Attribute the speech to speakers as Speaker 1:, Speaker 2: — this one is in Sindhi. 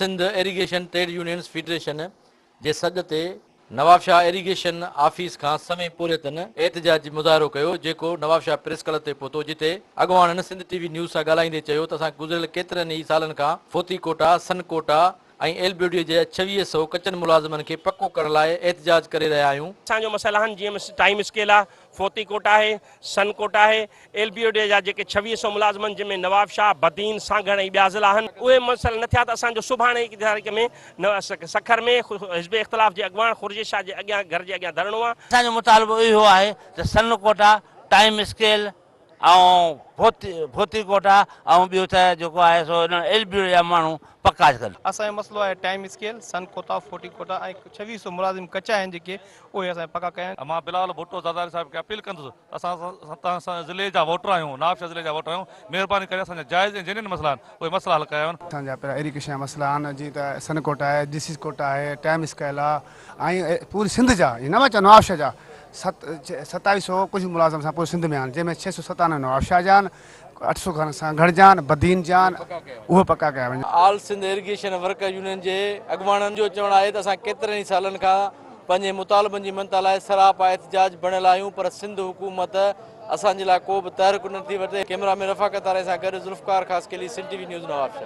Speaker 1: Sindh irrigation trade unions federation جي سڏ تي نوابشاهه ايريگيشن آفيس کان سوين پورهيتن احتجاجي مظاهرو ڪيو، جيڪو نوابشاهه پريس ڪلب تي پهتو، جتي اڳواڻن سنڌ ٽي وي نيوز سان ڳالهائيندي چيو ته اسان گذريل ڪيترن ئي سالن کان فوتي quota, son quota ۽ L B D جي 2600 ڪچن ملازمن کي پڪو ڪرڻ لاء احتجاج ڪري رهيا آهيون.
Speaker 2: اسان جو مسئلا آهن جيئن ٽائيم اسڪيل آهي، فوتي ڪوٽا آهي، سن ڪوٽا آهي، ايل بي او ڊي جا جيڪي 2600 ملازمن جن ۾ نوابشاهه، بدين، سانگهڙ ۽ ٻيا ضلعا آهن اهي مسئلا نه ٿيا ته اسان جو سڀاڻي هڪ تاريخ ۾ سکر ۾ حزب اختلاف جي اڳواڻ خورشيد شاهه جي اڳيان گهر جي اڳيان ڌرڻو آهي.
Speaker 3: اسان جو مطالبو اهو آهي ته سن ڪوٽا، ٽائيم اسڪيل ۽ فوتي ڪوٽا ۽ ٻيو ته جيڪو آهي سو انهن ايل بي او جا ماڻهو پڪا ڪن.
Speaker 4: اسان جو مسئلو آهي ٽائيم اسڪيل، سن ڪوٽا، فوتي ڪوٽا ۽ 2600 ملازم ڪچا آهن جيڪي اهي اسان جا پڪا ڪيا آهن.
Speaker 5: مان بلاول ڀٽو زرداري صاحب کي اپيل ڪندس ته اسان توهان ضلعي جا ووٽر آهيون، نوابشاهه ضلعي جا ووٽر آهيون، مهرباني ڪري اسان جا جائز ۽ جينين مسئلا آهن اهي مسئلا حل ڪيا وڃن.
Speaker 6: اسان جا پيرا ايريگيشن جا مسئلا آهن جيئن ته سن ڪوٽا آهي، ڊي سي ڪوٽا آهي، ٽائيم اسڪيل آهي ۽ پوري سنڌ جا ائين نه مان چوان نوابشاهه جا 2700 ڪجهه ملازم اسان پوري سنڌ ۾ آهن جنهن ۾ 697 نوابشاهه جا آهن، 800 کن سانگهڙ جا آهن، بدين جا آهن اهي پڪا ڪيا وڃن.
Speaker 1: All Sindh irrigation worker union جي اڳواڻن جو چوڻ آهي ته اسان ڪيترن ئي سالن کان پنهنجي مطالبن جي مڃتا لاء سراپا احتجاج بڻيل آهيون پر سنڌ حڪومت اسان جي لاء ڪو به تحرڪ نه ٿي وٺي. ڪئميرا مين رفاقت آرائين سان گڏ Zulfiqar Khaskheli, Sindh T V news, Nawabshah.